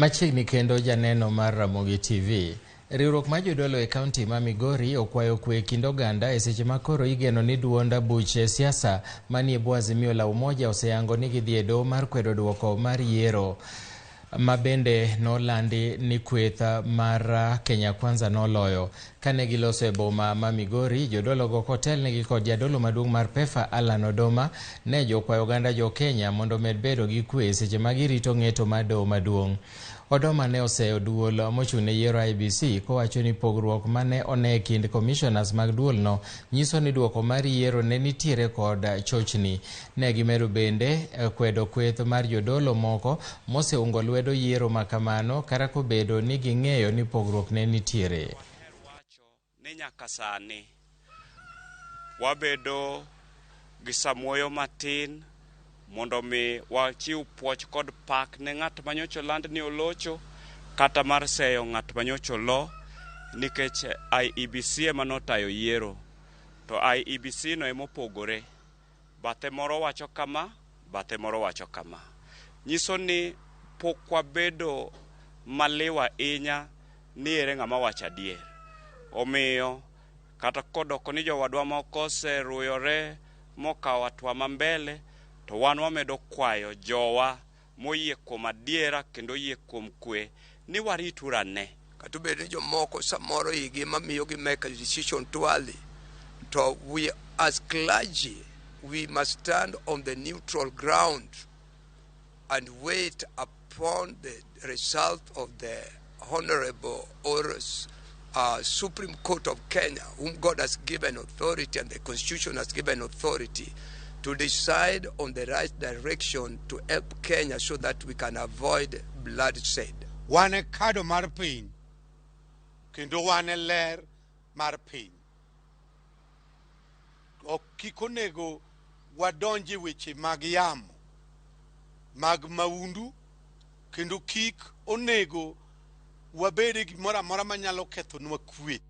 Machiegni kendo janeno mar Ramogi TV. Riwruok mar jodolo e kaunti ma Migori okwayo kwe e kind oganda e seche ma koro igeno ni duond buche siasa manie bwo Azimio la Umoja oseyango ni gidhi e doho mar kwedo duoko mar yiero ma bende nolandi ni kweth mar Kenya Kwanza noloyo. Kane giloso e boma ma Migori, jodologo kotelnegi kod jadolo maduong' mar PEFA Alan Odoma ne jokwayo oganda jo Kenya mondo omed bedo gi kwe e seche ma girito ng'eto mar doho maduong'. Odoma ne oseyo duol mochung' ne yiero IEBC kowacho ni pogruok mane one e kind commissioners mag duolno nyiso ni duoko mar yiero ne nitiere kod chochni. Ne gimedo bende kwedo kweth mar jodolo moko moseungo lwedo yiero ma kamano kata kobedo ni ging'eyo ni pogruok ne nitiere. Ni nyaka sani wabedo gi samuoyo matin mondo mi wachiw puoch kod pak ne ng'at manyocha oland ni olocho kata mar seyo ng'at manyocha olo, nikech IEBC ema notayo yiero to IEBC no emopogore. Bathe moro wacho kama, bathe moro wacho kama. Nyiso ni pok wabedo maliw ahinya ni ere ng'ama wacho adier. Omiyo kata kodoko ni jowadwa moko oseruyore mokawo hatua ma mbele, to wan wamedo kwayo jowa moyie kuom adiera kendo oyie kuom kwe ni warituru ane. Kata obedo ni jomoko samoro igi mamiyo gi make a decision too early, to we as clergy, we must stand on the neutral ground and wait upon the result of the Honorable or Supreme Court of Kenya, whom God has given authority and the Constitution has given authority to decide on the right direction to help Kenya so that we can avoid bloodshed. Wan e kado mar piny kendo wan e ler mar piny. Ok kik onego wadonj e weche mag yamo mag maundu kendo kik onego wabed e gimoro amora manyalo kethonwa kwe.